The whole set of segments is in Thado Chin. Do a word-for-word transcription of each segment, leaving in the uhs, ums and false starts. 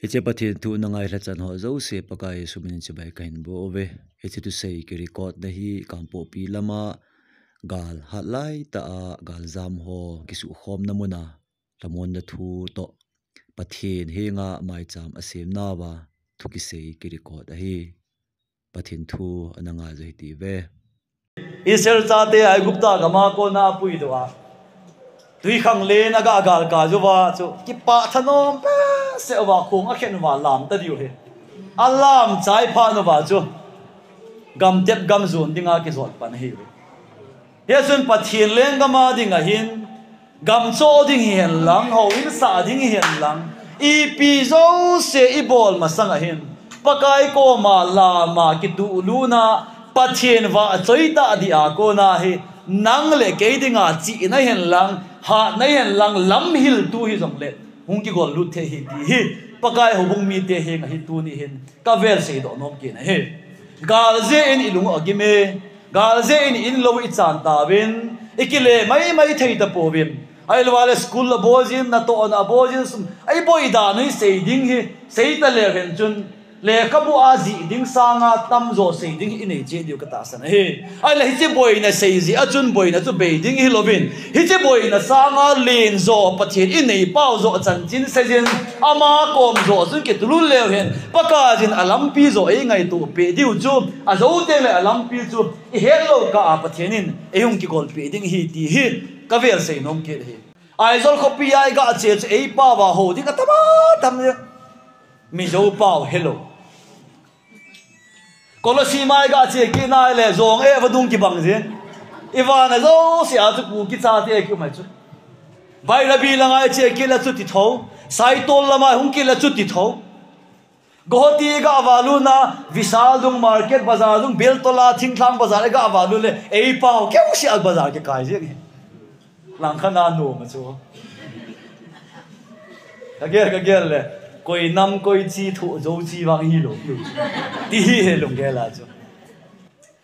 Hiche Pathen thu na ngai lhachan ho jouse Pakai Jesu minin chibai kahin bol uve. Hiche thusei kirecord na hi Kangpokpi lama gal hat lai tah a galjam ho kisukhomna muna lhamonna thu toh Pathen henga maicham asem nauva thu kisei kirecord ahi. Pathen thu ana ngai jo hite. Israel chate Aigupta gama kona apuidoh a, twikhanglen a ga galkai uva chu kipah thanom behseh uva khong akhen uva lam tadiu ahi. Alam chai phat uva chu gamtep gam jon dinga kijot pan ahiuve. Hichun Pathen lenggam a ding ahin, gam choh ding hihen lang, houin sah ding hihen lang, ipi jouse ibol masang ahin, Pakai koma lama kituh lutna, Pathen vahchoi tah dia kona hi, nang le kei dinga chihna hihen lang, hatna hihen lang, lamhiltu hijongle hung kigol lut thei ahi ti hi Pakai houbung mite henga hi tuni hin kavel seidoh nom kit ahi. Gal jeh in ilung agim e, gal jeh in in lou ichan tauvin, ikile maimai thei tapouvin. Ahilouleh school abol jin, natohna abol jin, sum, iboi dan u isei ding hi, sei taleu hen chun, lekhabu a jih ding sanga tamjo sei ding hi inei cheh diu katahsan ahi. Ahile hiche boina sei jeh a chun boina chu bei ding hilouvin, hiche boina sanga lenjo Pathen inei pau jo chanchin seijin, ama kom jo chun kitulut leu hen, Pakaiyin alampi jo eingaito peh diu chu, ajou tengle alampi chu ihet lou kah a Pathen in eihung kigolpeh ding ahi ti hi kavel sei nom kit ahi. Aizawl khopia iga che chu eipao a hou ding atam atam e. Mizo pao helou. Kolosi ma iga che kit nale jong e vadung kibang jin. Ivana jousea chu Kuki chate kium ahi chu. Bairabi langa iche kit le chuti tho. Saitol lama hung kit le chuti tho. Guwahati iga valut na, Vishal dung, Market Bazar dung, Beltola, Thinglhang Bazar iga valut le, eipao keusea bazar kikai jing hi. Langkhat na nom a chu. Kagel, kagel le, koi nam koi chi thoh jou chi vang hilou. Ti hi he lunggel a chu.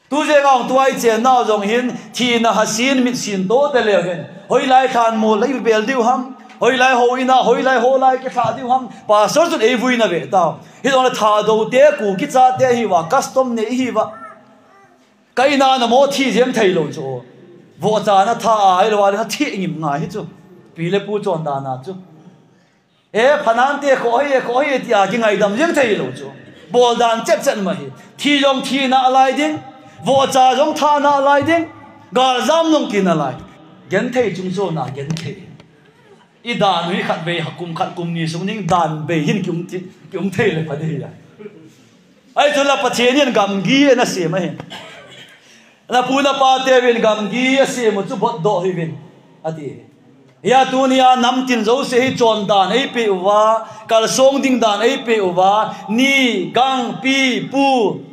Tujeng a hung tua ichennau jong hin, thina hasin, mitsin to taleu hen. Hoilai lhanmol a ibel diu ham. Hoilai houin a, hoilai holai kilha diu ham. Pastor chun eivuina ve tau. Hijongle Thadou te, Kuki chate ahiuva, custom nei ahiuva. Ka in a namo thi jeng theilou chu. Vohcha na tha a, ahilouleh na thi ngim ngai hi chu. Pi le pu chondan a chu. E, phanante khoh hi, khoh hi, tia kingaidam jeng theilou chu. Boldan chet chet ma hi. Thi jong thina alai ding. Vohcha jong thana alai ding. Galjam jong kina alai. Genthei chungchon a genthei. Idan u hi khatvei, kum khat kum ni sung ding dan bei hin kium ti, kium thei le pha ding ahi. Ahi chu la Pathen in gamgi ana sem ahi. Napu napateuvin gamgi asem u chu botdoh hih uvin, ati. Hia tunia namtin jouse hi chondan eipeh uva, kalsong ding dan eipeh uva, ni, gang, pi, pu,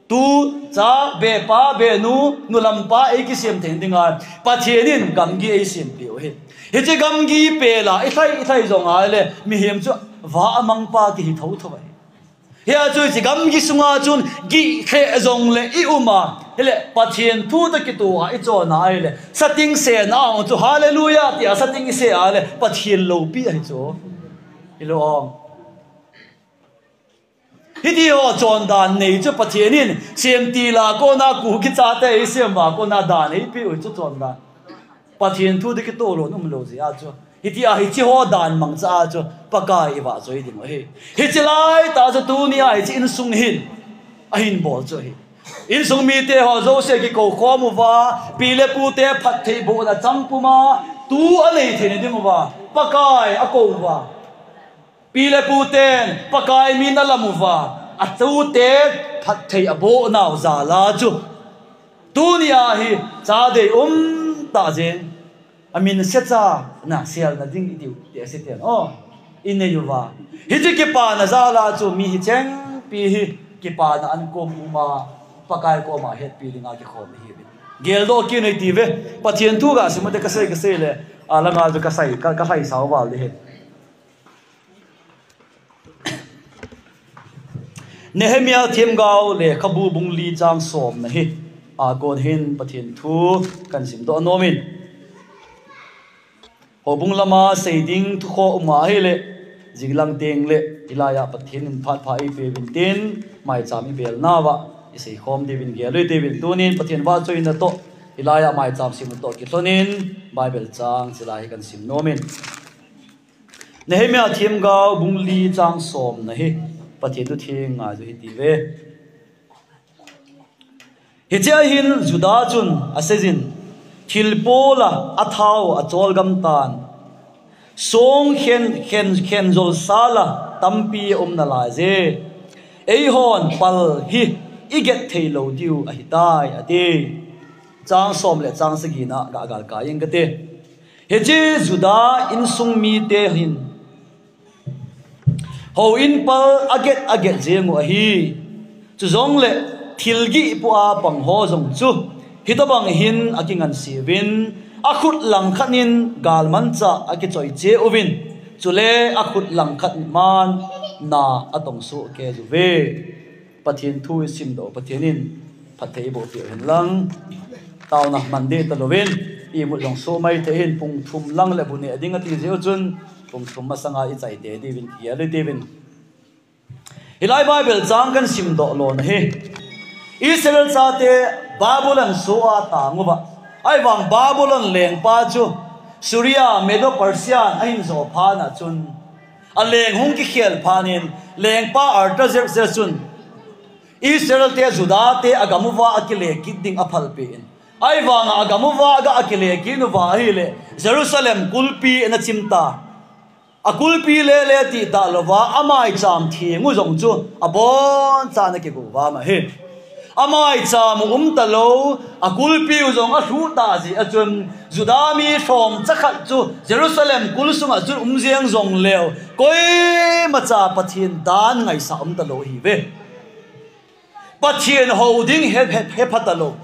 tu, cha, be pa, be nu, nulam pa eikisem thei dinga Pathen in gamgi eisempeh u ahi. Hiche gamgi pela ilhai, ilhai jong ahile mihem chu vah amang pa kihi thotho ahi. Hia chu hiche gamgi sunga chun gih lheh jongle i um a, hile Pathen thu toh kitoh a ichon a ahile, sating sena a chu hallelujah tia sating ise ahile Pathen loupi ahi chu. Hilou am? Hitiho chondan nei chu Pathen in semtil a kona Kuki chate eisem uva kona dan eipeh u chu chondan. Pathen thu toh kitoh lou umlou jeh a chu. Hitia hicheho dan mangcha a chu Pakai ivahchoi ding u ahi. Hiche laitah chu tunia hiche insung hin ahin bol chu ahi. Insung miteho jouse kikoukhom uva, pi le pute phattheibohna chang puma, tu anei theina ding uva Pakai akou uva. Pi le puten Pakai min alam uva, atute phatthei abohnau jal a chu. Tunia hi cha deium tah jeng, amin secha na selna ding itiu ti ase ten. O, inei uva. Hiche kipana jal a chu mi hichengpi hi kipana an kom uma, Pakai koma hetpi dinga kikhom ihiuvin. Geldoh kit u hite ve. Pathen thu gasim ute kasei, kasei le, a langa chu kasei, ka, kalhaisau val ding ahi. Nehemiah themgao lekhabu bung li chang somna hi a kon hin Pathen thu kahin simdoh nom in. Houbung lama sei ding thu khoh um ahile, Jinglang teng le, hilaiya Pathen in phat pha eipeh uvin tin, maicham ibel nauva, isei khom diuvin gel uvin tin, tunin Pathen vahchoina toh, hilaiya maicham simna toh kilhonin, Bible chang chilai hi kahin sim nomin. Nehemiah themgao bung li chang somna hi, Pathen thu theng ngai chu hiti ve. Hiche a hin Judah chun aseijin, thil pola athao acholgam tan. Song khen, khen, khen jolsa la tampi aum nalai je. Eihon pal hi iget thei lou diu ahitai, ati. Chang som le chang sagi na ga gal kai ing kate. Hiche Judah insung mite hin Houin pal aget aget jeng u ahi. Chujongle thil gih pua pang ho jong chu hitobang hin akinganse uvin, akhut langkhat in galmanchah akichoi cheh uvin, chule akhut langkhat man na atong soh kei uve. Pathen thu isim doh, Pathen in phatthei eiboh peh u hen lang. Taona man ding talouvin, imut jong soh maithei in pung thum lang le bu neh ding ati jeh u chun, pung thum masanga ichai tei diuvin, igel diuvin. Hilai Bible chang kahin sim doh lona hi, Israel chate Babylon soh a tang uva. Ahivang Babylon lengpa chu Syria, Medo Persia in ahin jo phat na chun, aleng hung kikhel phat in, lengpa Artaxerxes chun Israel te, Judah te agam uva akile kit ding aphalpeh in. Ahivanga agam uva aga akile kit uva ahile, Jerusalem kulpi ana chim ta. Akulpi lele tita louva, amaicham theng u jong chu abonchan akigo uva ahi. Amaicham u um talou, akulpi u jong alhuh ta jeh a chun, Judah mi som chakhat chu Jerusalem kul sunga chun um jeng jongleu, koimacha Pathen dan ngaisah um talou ahiuve. Pathen hou ding he, he, hepha talou.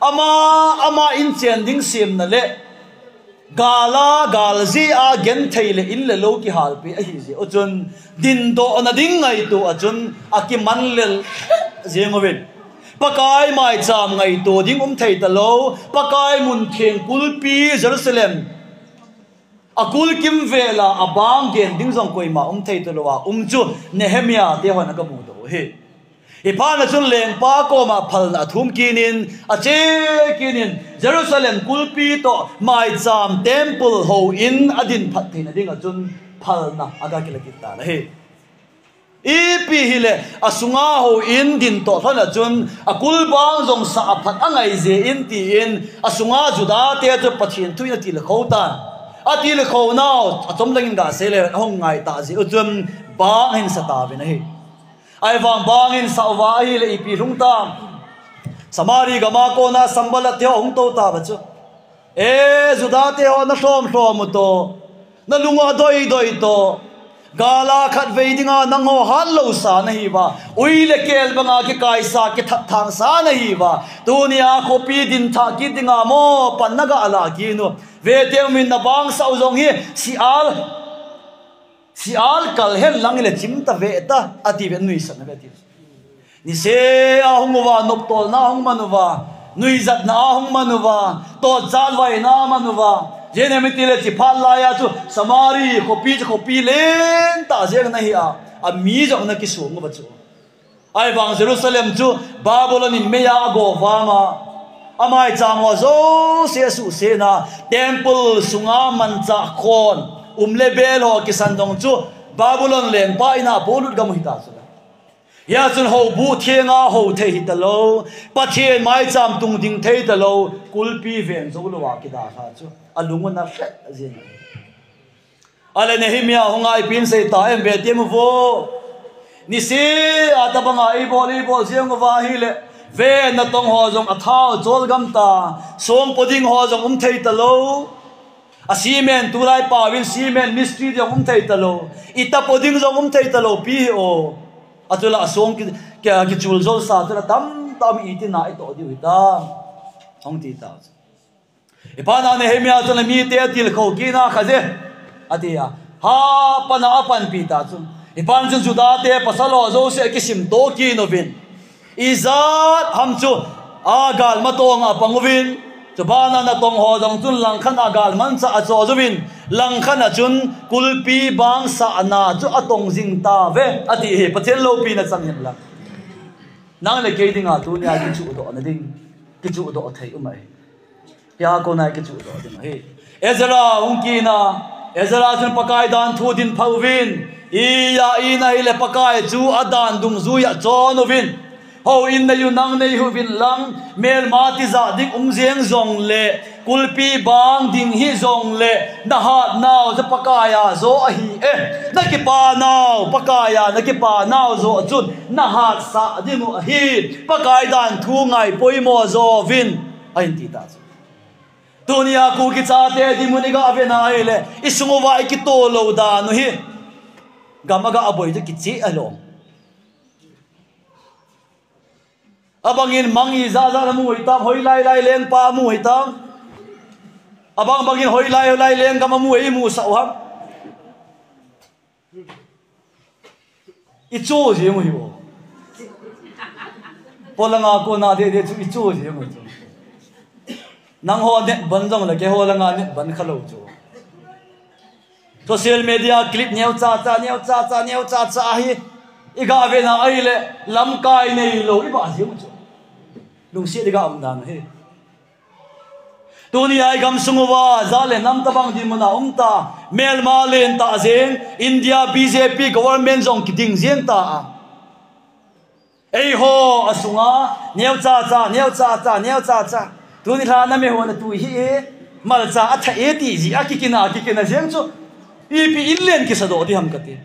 Ama, ama inchen ding semna le, gal a, gal jeh a genthei le in le lou kihalpeh ahi jeh u chun, dindohna ding ngaito a chun, akiman lel jeng uvin. Pakai maicham ngaito ding um thei talou, Pakai mun theng kulpi Jerusalem akul kimvel a abang gen ding jong koima um thei talou a um chu Nehemiah te hon aga mudoh u ahi. Hiphat na chun lengpa koma phalna athum kit in, ache kit in, Jerusalem kulpi toh maicham temple houin adin phat theina dinga chun phalna aga kila kit tan ahi. Ipi hile, asunga houin din toh lhon a chun, akulbang jong sah aphat angai jeh in tin, asunga Judah te chu Pathen thu in atilkhou tan. Atilkhou nau, achom lang in gasei le, ahung ngai ta jeh u chun, bang ahin sa tauvin ahi. Ahivang bang ahin sa uva ahile ipi lhung tam. Samari gam a kona Sanballat te ho ahung tou tauva chu. E, Judah te ho, nalhom lhom u toh, nalung u adoi doi toh, gal a khatvei dinga nangho hatlou sa nahiuva, ui le kel banga kikaisa, kithat thang sa nahiuva, tunia khopi din thah kit dinga mo pan naga lah kit u, vete umin nabang sah u jong hi, sial, sial kal hen lang le chim ta ve ta, ati ve, nuisat na ve ti. Niseh a hung uva, noptolna a hung man uva, nuijatna a hung man uva, totchat vaina a man uva. Jenem itile chiphat laiya chu Samari khopi chu khopi lentah jeng ana hi a, ami jong ana kisong uva chu. Ahivang Jerusalem chu Babylon in meiya ago vanga, amaicham ho jouse asuhsetna, temple sunga manchah khon, um le bel ho kisan jong chu Babylon lengpa in a polut gam u hita chu. Hia chun houbuh thenga hou thei hitalou, Pathen maicham tung ding thei talou, kulpi veng jou louva kidalha chu, alung u ana hret jeng. Ale Nehemiah hung a ipi asei tam vete mu vo. Niseh a tabanga eibol, eibol jeng uva ahile, ven natong ho jong athao cholgam ta, song po ding ho jong um thei talou. A cement tulai paovin cement mistri jong um thei talou. Ita po ding jong um thei talou pi hi o. Achula asong ki, ki, kichul jolsa chula tamtah um iti na itoh diu hitam. Hung ti ta. Hiphat na Nehemiah chun amite atilkhou kit na kha je. Ati a. Hapana apanpi ta chu. Hiphat chun Judah te pasal ho jouse akisim to kit uvin. Ijat ham chu, a gal matong a pang uvin, chubana natong ho jong chun langkhat a gal manchah a cho uvin, Langkhat a chun kulpi bang sahna chu atong jing tauve, ati hi. Pathen loupina chang hen lang. Nang le kei dinga tunia kichuhdohna ding, kichuhdoh thei um ahi. Hia kona kichuhdoh ding ahi. Ezra hung kit in, Ezra chun Pakai dan thu din pha uvin. Ijeh inem itile Pakai chu adan dungjuiya chon uvin. Houin nei u nang nei uvin lang, melma tijat ding um jeng jongle, kulpi bang ding hih jongle, nahatnau chu Pakaiya jo ahi e. Nakipanau, Pakaiya nakipanau jo chun, nahatsah ding u ahi. Pakai dan thu ngai poimo jo uvin. Ahin ti ta chu. Tunia Kuki chate dinmun iga vena ahile, isung uva ikitol lou dan u hi. Gam aga boi chu kicheh alou. Abangin mang ijat jat amu hitam, hoilai lai lengpa amu hitam. Abang bangin hoilai, hoilai lenggam amu, imusah u ham. Icho jeng u hi o. Polanga kona dede chu icho jeng u chu. Nangho net ban jongle keiho langa net ban khalou chu. Social media clip neocha cha, neocha cha, neocha cha hi iga vena ahile, lamkai neilou iba jeng u chu. Lungset iga um dan u hi. Tunia igamsung uva jat le nam tabang dinmuna um ta, melma lentah jeng, India B J P government jong kiding jeng ta a. Eiho asunga neocha cha, neocha cha, neocha cha. Tuni lha na mehon atui hi e, malcha atha e ti jia kikina, kikina jeng chu. Ipi in len kisadoh ding ham kati.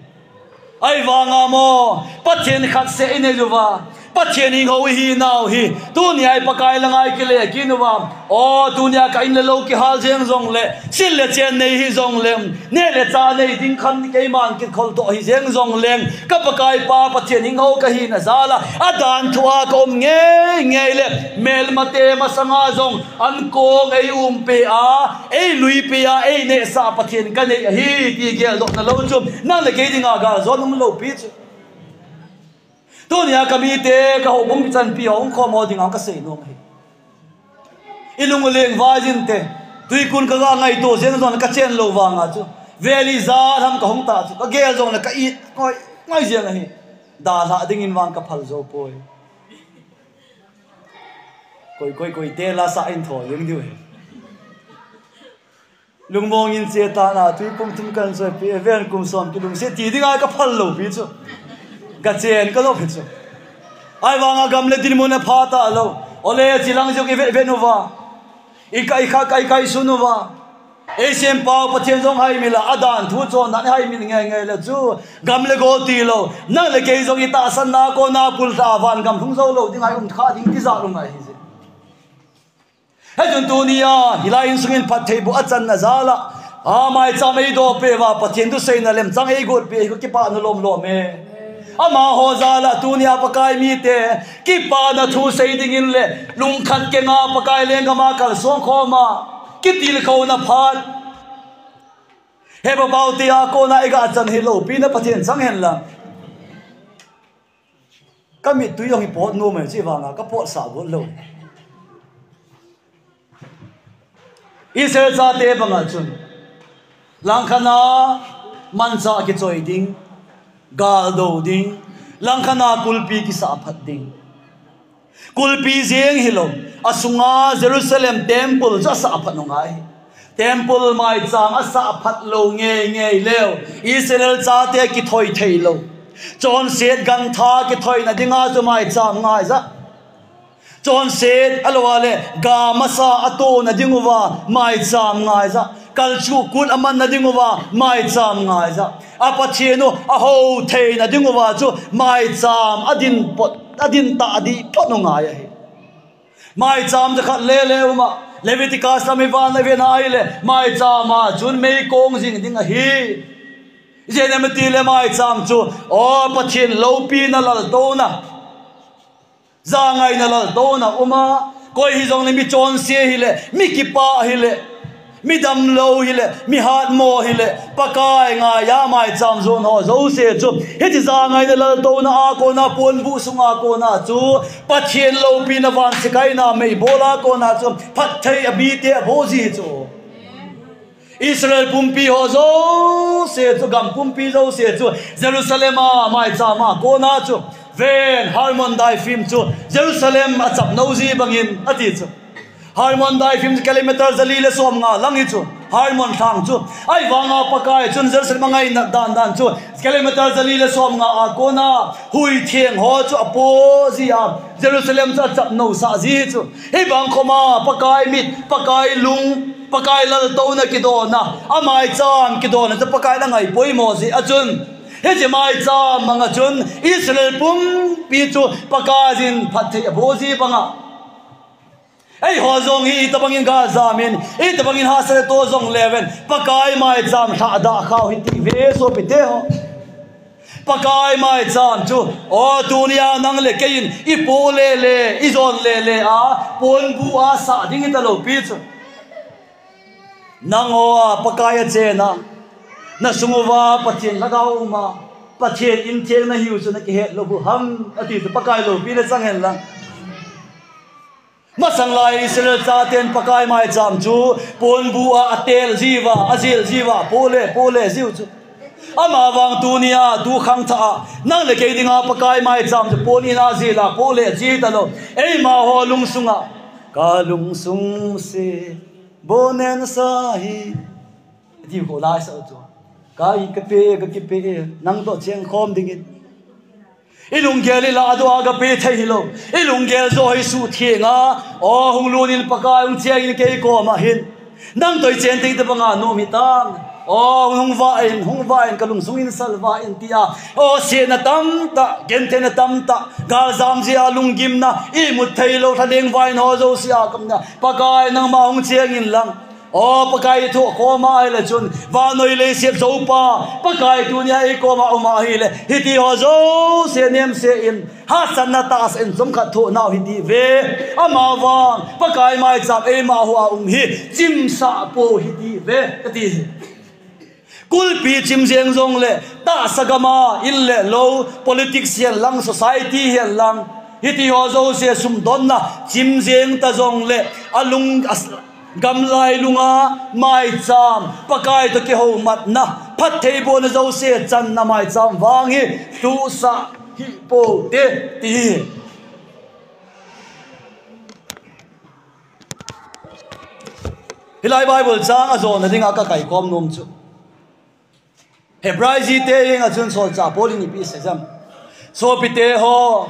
Ahivanga mo, Pathen khat seh inei uva, Pathen hing ho ihinau hi, tunia i Pakai langa ikile kit uva. O, tunia ka in le lou kihal jeng jongle, sil le chen nei hi jongle, neh le chah nei ding khan keiman kikhol toh hi jeng jongle, ka Pakai pa Pathen hing ho kahina jal a, adan thu a ka um ngei ngei le, melmate masanga jong, ankong eiumpi a, eiluipi a, einehsah Pathen kanei ahi, ti geldohna lou chu, nang le kei dinga galjona umlou pi chu. Tunia ka mite, ka houbung kichanpi ho, hung khom ho dinga kasei nom ahi. Ilung u leng val jin te, tuikun kaga ngaito jeng jongle kachen lou vanga chu. Vel ijat ham kahung ta chu, kagel jongle ka it ngoi, ngoi jeng ahi. Dalhah dingin vang kaphal jou poi. Koi, koi, koi, te la sa in tho jeng diu ahi. Lungmong in che ta na, tuipum thum kan soi pi, even kum som kilungset ti dinga kaphal lou pi chu. Kachen kalou pi chu. Ahivanga gam le dinmun apha talou. Ole chilang jong ivet vet uva. Ikai kha kai kai sun uva. Eisempau Pathen jong haimil a, adan thu chon dan haimil ngei ngei le chu. Gam le go tilou. Nang le kei jong itahsanna kona pulta van gam lhung jou lou dinga i um kha ding tijat lou ngai hi je. Hichun tunia, hilai insungin phattheibuh achanna jal a, a maicham eidoh peh uva, Pathen thuseina lemchang eigot peh hi kakipana lom lom e. Amaho jal a tunia Pakai mite, kipana thu sei dingin le, lungkhat kenga Pakai lenggam a kalsong khom a, kitilkhouna phat. He bapau tia kona iga chan hi loupina Pathen chang hen lang. Ka mittui jong hi pot nom e, chuvanga ka pot sah got lou. Israel chate banga chun, langkhat a manchah kichoi ding, gal do ding, langkhat a kulpi kisah phat ding. Kulpi jeng hilou, asunga Jerusalem temple chu asah phat u ngai. Temple maicham asah phat lou ngei ngei leu, Israel chate kithoi thei lou. Chonset gantha kithoina dinga chu maicham ngai ja. Chonset alou a le, ga masa atona ding uva maicham ngai ja. Kalchuh kut amanna ding uva maicham ngai ja. A Pathen u ahou theina ding uva chu maicham adin pot, adin ta adih pot u ngai ahi. Maicham jakhat le le uma, Leviticus lam ivan le ven ahile, maicham a chun meikong jing ding ahi. Ijeh inem itile maicham chu, o Pathen loupina laltouna, jangaina laltouna uma, koi hijongle mi chonse hile, mi kipah hile, mi damlou hile, mi hatmo hile, Pakai ngaiya maicham jon ho jouse chu, hiche jangaina laltouna a kona ponbuh sunga kona chu, Pathen loupina van sikaina meibol a kona chu, phatthei a mite aboh ji chu. Israel pumpi ho jouse chu, gam pumpi jouse chu Jerusalem a maicham a kona chu ven Hermon Daifim chu Jerusalem a chapnou ji bangin ati chu. Hermon Daifim chu kilometer jali le somnga lang hi chu. Hermon lhang chu. Ahivanga Pakai chun Jerusalem a ngaina dan dan chu kilometer jali le somnga a kona hui theng ho chu apo ji a Jerusalem chu achapnou sah ji chu. Hibang khoma Pakai mit, Pakai lung, Pakai laltouna kidona, amaicham kidona chu Pakai in angai poimo ji a chun. Hiche maicham banga chun Israel pumpi chu Pakai in phatthei aboh ji banga. Eiho jong hi itobangin galjam in, itobangin hahsat to jong leuhen, Pakai maicham lhahdah khau hiti ve sopite ho. Pakai maicham chu, o tunia nang le kei in ipoh lele, ijon lele a, ponbu a sah ding hitalou pi chu. Nangho a Pakai achen a, nasung uva Pathen lhagao um a, Pathen in theng nahiu chu nakihet lou u ham, ati chu Pakai loupi le chang hen lang. Masang lai Israel chaten Pakai maicham chu ponbu a atel jiuva, ajil jiuva, poh le, poh le jiu chu. Amavang tunia, tu khangthah a, nang le kei dinga Pakai maicham chu pon in ajil a, poh le ji talou. Eimaho lungsunga, ka lungsung se, bonen sa hi. Tiu ko lai sa chu. Ka i ka pe, ka kipe, nang toh cheng khom dingin. I lunggel i lahdoh a gape thei hilou. I lunggel jo hi suhtheng a, o hung lut in Pakai hung cheng in kei koma hin. Nang toh i chen teng tobanga nom hitang. O hung vah in, hung vah in, ka lungsung in salvah in tia. O setna tamtah, gentheina tamtah, galjam jeh a lunggimna, imut theilou, lhaleng vaihom ho jouse a kamna. Pakai nangma hung cheng in lang. O Pakai thoh koma ahile chun, vannoi leiset joupa, Pakai tunia eikoma um ahile, hiti ho jouse nemse in, hahsatna tahsa in chomkhat thoh nau hiti ve. Amavang, Pakai maicham eimaho a um hi, chimsah pou hiti ve, kati. Kulpi chim jeng jongle, tahsa gama, in le lou, politics hihen lang, society hihen lang, hiti ho jouse sumdonna, chim jeng ta jongle, alung, as-, gamlai lunga, maicham, Pakai toh kihoumatna, phattheibohna jouse channa maicham vang hi, lhuhsah hih pou te, ti hi. Hilai Bible chang ajona dinga ka kaikhom nom chu. Hebrai jite henga chun solchah Paul in ipi asei em. Sopite ho,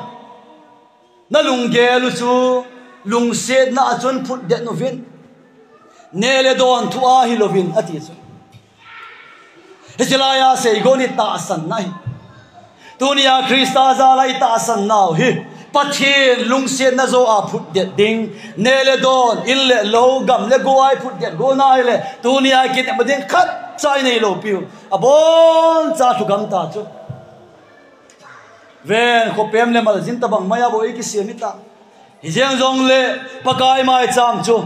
na lunggel u chu lungsetna a chun phutdet uvin. Neh le don thu a hilouvin ati chu. Hiche laia seigon hi tahsanna ahi. Tunia Christa jal'a i tahsan nau hi Pathen lungsetna joh a phutdet ding, neh le don, in le lou, gam le go a i phutdet go nai le, tunia i kinepna ding khatcha i neilou piu. Aboncha lhugam ta chu. Ven, khopem le maljin tabang mai a bou i kisem hita. Hijeng jongle Pakai maicham chu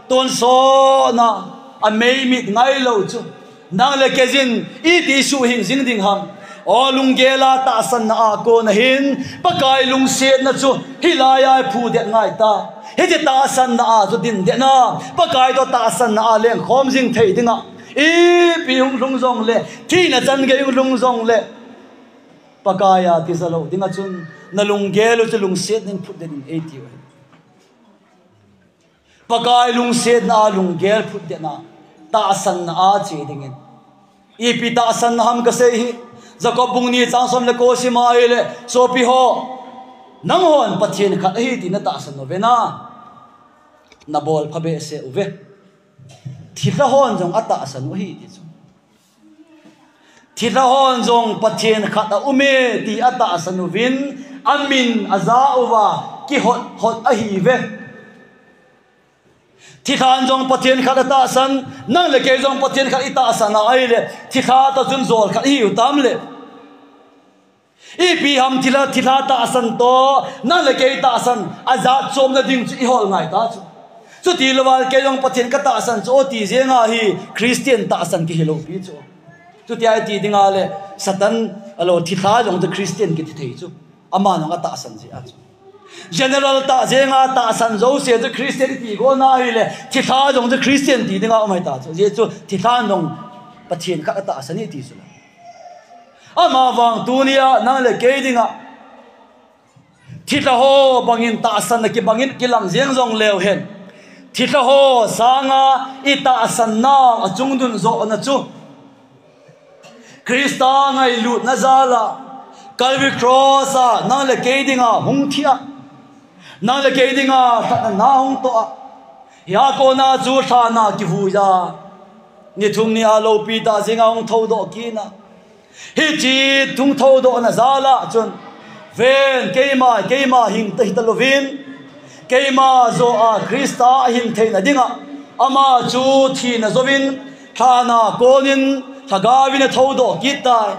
tonsot na, ameimit ngailou chu. Nang le kei jin iti suhhing jing ding ham. O lunggel a tahsanna a kona hin Pakai lungsetna chu hilai a i phutdet ngai ta. Hiche tahsanna a chu dindet na, Pakai toh tahsanna a lengkhom jing thei dinga, ipi hung lhung jongle, thina chan gei hung lhung jongle, Pakai a tija lou dinga chun, na lunggel u chu lungsetna in phutdet in eiti u ahi. Pakai lungsetna a lunggel phutdetna, tahsanna a che dingin. Ipi tahsanna ham kasei hi, Jakob bung ni chang som le ko sim a ahile, sopi ho, nanghon Pathen khat ahi ti na tahsan uve na. Na bol phabeh seh uve. Thilha hon jong atahsan u ahi ti chu. Thilha hon jong Pathen khat a um e ti atahsan uvin, amin aja uva, kihot hot ahi ve. Thilhan jong Pathen khat atahsan, nang le kei jong Pathen khat i tahsan a ahile, thilha toh chun jol khat i hiu tam le. Ipi ham thilha, thilha tahsan toh, nang le kei tahsan, ajat chomna ding chu i hol ngai ta chu. Chuti louva kei jong Pathen ka tahsan chu, o ti jenga hi Christian tahsan kihi lou pi chu. Chutia i ti dinga le, Satan, alo, thilha jong chu Christian kiti thei chu. Ama jong atahsan jeh a chu. General tah jenga tahsan jouse chu Christian iti gona ahile, thilha jong chu Christian ti dinga um ahi ta chu. Ajeh chu thilha jong Pathen khat atahsan e ti chu. Amavang tunia nang le kei dinga thilha ho bangin tahsan a kibangin kilang jeng jong leu hen, thilha ho sanga i tahsan nau achung dun johna chu Christa ngailutna jal a, Calvary Cross a nang le kei dinga hung thi a, nang le kei dinga thatna na hung toh a, hia kona chu thlana kivui a, ni thum ni a lopi tah jenga hung thoudoh kit na. Hiche hung thoudohna jal a chun, ven keima, keima hing ta hita louvin, keima joh a Christa ahin theina dinga, ama chu thina jouvin, thlana konin, lhagaovin athoudoh kit tai.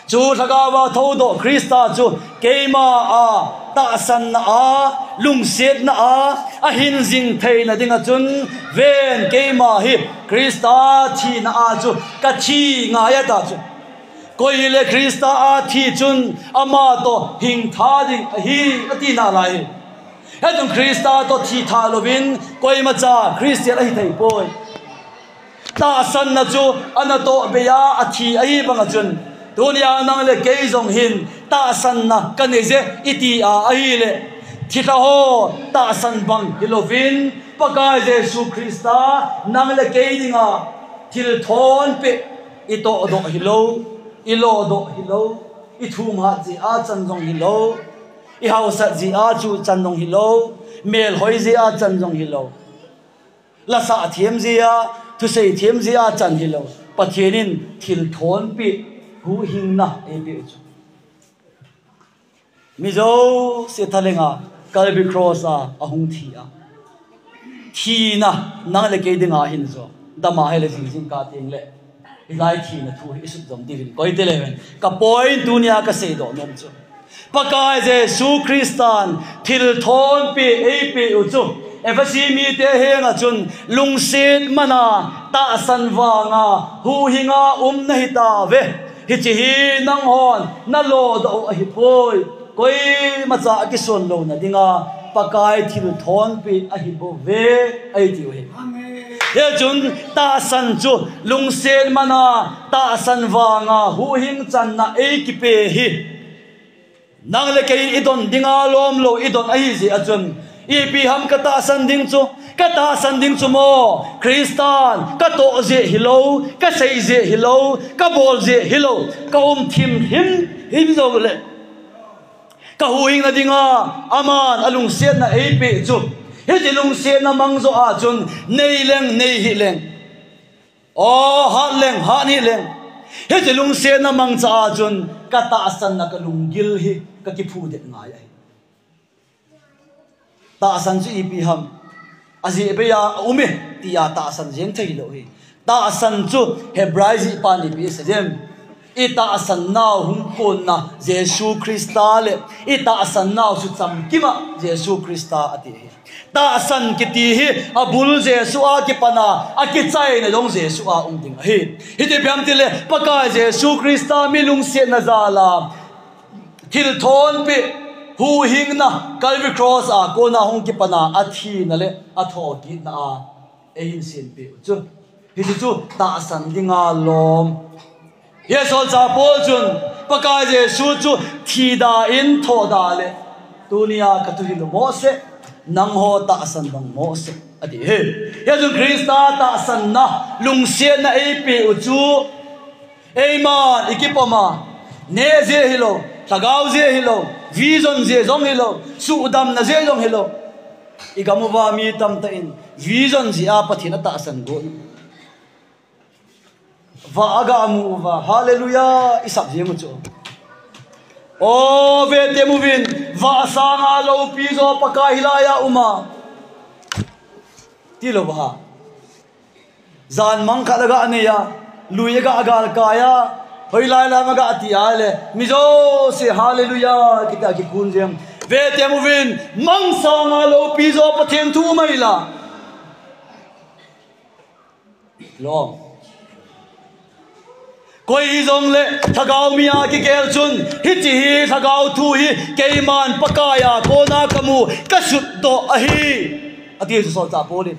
Chu lhagaova thoudoh Christa chu keima a tahsanna a, lungsetna a, ahin jing theina dinga chun, ven keima hi Christa thina a chu kathi ngai ata chu. Koi hile Christa a thi chun ama toh hing tha ding ahi, ati nalai hi. Hichun Christa toh thi tha louvin koimacha Christian ahi thei poi. Tahsanna chu anatoh bei a athi ahi banga chun, tunia nang le kei jong hin tahsanna kanei je iti a ahile, thilha ho tahsan bang hilouvin, Pakai Jesu Christa nang le kei dinga thil thonpeh, i tohdoh hilou, i lodoh hilou, i thumhat jeh a chan jong hilou, i haosat jeh a chu chan jong hilou, melhoi jeh a chan jong hilou, lasah them jeh a, thusei them jeh a chan hilou, Pathen in thil thonpeh, huhhingna eipeh u chu. Mi jouse thalenga Calvary Cross a ahung thi a, thina nang le kei dinga ahin jo. Dama hile jing jingkah tengle hilai thina thu hi i sutjom diuvin koi tile ven. Ka point tunia kaseidoh nom chu, Pakai Jesu Christan thil thonpeh eipeh u chu, Ephesi mite henga chun lungset mana tahsan vanga huhhinga um nahitauve. Hiche hi nanghon nalodoh u ahipoi. Koimacha akison louna dinga Pakai thil thonpeh ahibouve, eitiu ahi. Hichun tahsan chu lungset mana tahsan vanga huhhing channa eikipe hi nang le kei i don dinga lomlou i don ahijeh a chun, ipi ham katahsan ding chu, katahsan ding chu mo, Christan katoh jeh hilou, kasei jeh hilou, kabol jeh hilou, kaum thim him him joule kahuhhingna dinga aman alungsetna eipeh chu, hiche lungsetna mang joh a chun nei leng nei hih leng, o, hat leng hat hih leng, hiche lungsetna mangcha a chun katahsanna kalunggil hi kakiphudet ngai ahi. Tahsan chu ipi ham, ajeh bei a aume tia tahsan jeng theilou hi. Tahsan chu Hebrai jihpan ipi asei em? I tahsan nau hung konna Jesu Christa le i tahsan nau chu chamkima Jesu Christa ati ahi. Tahsan kiti hi abul Jesu a kipana akichaina jong Jesu a um ding ahi. Hiti ipi ham tile Pakai Jesu Christa mi lungsetna jal a thil thonpeh, huhhingna, Calvary Cross a kona hung kipana athina le athokitna a eihin senpeh u chu, hiche chu tahsan dinga lom. Hia solchah Paul chun Pakai Jesu chu thida in thoda le tunia katuhil u mohseh, nangho tahsan bang mohseh ati hi. Hichun Christa tahsanna lungsetna eipeh u chu, eiman ikipoma neh jeh hilou, lhagao jeh hilou, vision jeh jong hilou, suhdamna jeh jong hilou. Igam uva mi tamtah in vision jeh a Pathen atahsan got, vah agamu uva, hallelujah, isap jeng u chu. O, vetem uvin, vah sanga loupi jo Pakai hilai a uma, tilou va. Jan mang khat aga neiya, lui aga galkaiya, hoilai lam aga tia le mi jouse hallelujah kitia kikun jeng. Vetem uvin, mang sanga loupi jo Pathen thu um ahila, lom, Koi hijongle, lhagao mi a kigel chun, hiche hi lhagao thu hi, keiman Pakai a kona kamu, kasutdoh ahi. Ati chu solchah Paul in.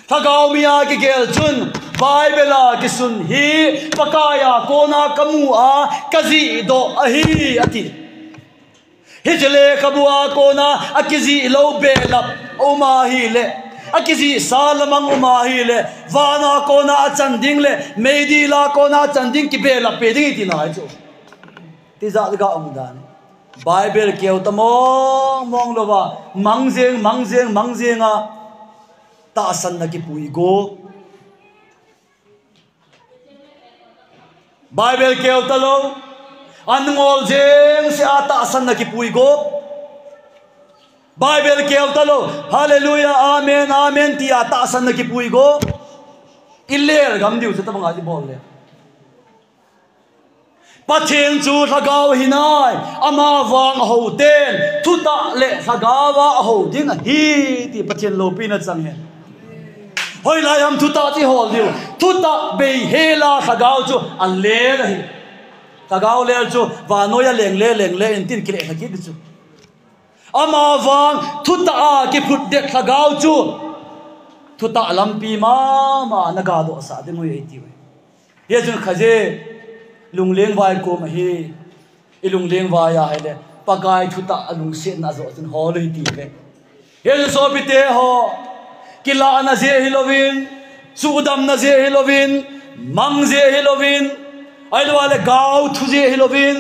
Lhagao mi a kigel chun, Bible a kisun hi, Pakai a kona kamu a, kajihdoh ahi, ati. Hiche lekhabu a kona akijih lou belap um ahile, akijih sa lamang um ahile, van a kona achan ding le, meidil a kona achan ding kibelap peh ding iti nai chu. Tijat ga um dan. Bible keu ta mong mong louva, mang jeng, mang jeng, mang jeng a, tahsanna kipui go. Bible keu talou, an ngol jeng se a tahsanna kipui go. Bible keu talou, hallelujah, amen, amen, ti a tahsanna kipui go. I lel gam diu chu tabang a i bol le. Pathen chu lhagao ahi nai, ama vang a hou ten, thutah le lhagao a a hou ding ahi, ti Pathen loupina chang hen. Hoilai ham thutah ti hol diu, thutah bei hel a lhagao chu a lel ahi. Lhagao lel chu, vannoi a leng le, leng le, in tin kile lha kit chu. Ama vang, thutah a kiphut det lhagao chu, thutah lampi mama na gadoh sah ding u ahi tiu. Hia chun khaje, lungleng vai kom ahi, i lungleng vai ahile, Pakai thutah a lungsetna a joh chun hol u ahi ti ve. Hia chun sopite ho, kilahna jeh hilouvin, suhdamna jeh hilouvin, mang jeh hilouvin, ahilou le gaothu jeh hilouvin,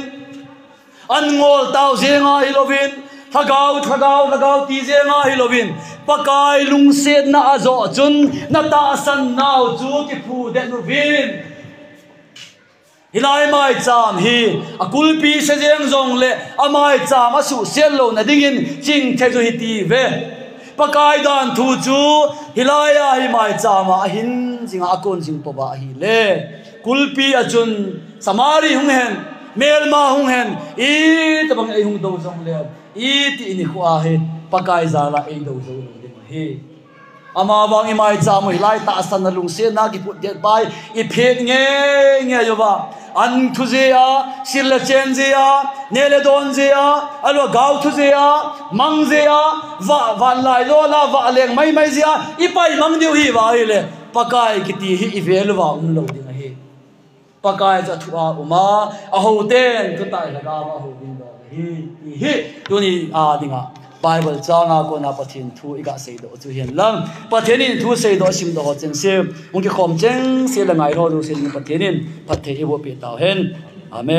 an ngol tao jeng a hilouvin, lhagao, lhagao, lhagao ti jeng a hilouvin, Pakai lungsetna a joh chun, na tahsan nau chu kiphu den uvin. Hilai maicham hi, a kulpi se jeng jongle, a maicham a suhset louna dingin, chingthei chu hi ti ve. Pakai dan thu chu, hilai a hi maicham a, a hin jing a, a kon jing pouva ahile. Kulpi a chun, Samari hung hen, melma hung hen, itobang ei hung do jongle, iti i nikho a hi, Pakai jal a ei do jou lou ding ahi. Ama vang i maicham u hilai tahsanna lungsetna kiphut det pai, i phet ngei ngei uva. An thu jeh a, sil le chen jeh a, neh le don jeh a, ahilou le gaothu jeh a, mang jeh a, vah, vah lai lou la, vah leng mai mai jeh a, i pai mang diu hi va ahile, Pakai kiti hi i vel uva um lou ding ahi. Pakai chu a thu a um a, a hou ten, thutah le lhagao a a hou ding doh ahi, ti hi, tuni a dinga, Bible chang a kona Pathen thu i ga seidoh chu hihen lang. Pathen in thu seidoh, simdoh ho chengse, hung kikhom chengse le ngai ho jouse ding Pathen in, phatthei eiboh peh tau hen. Amen.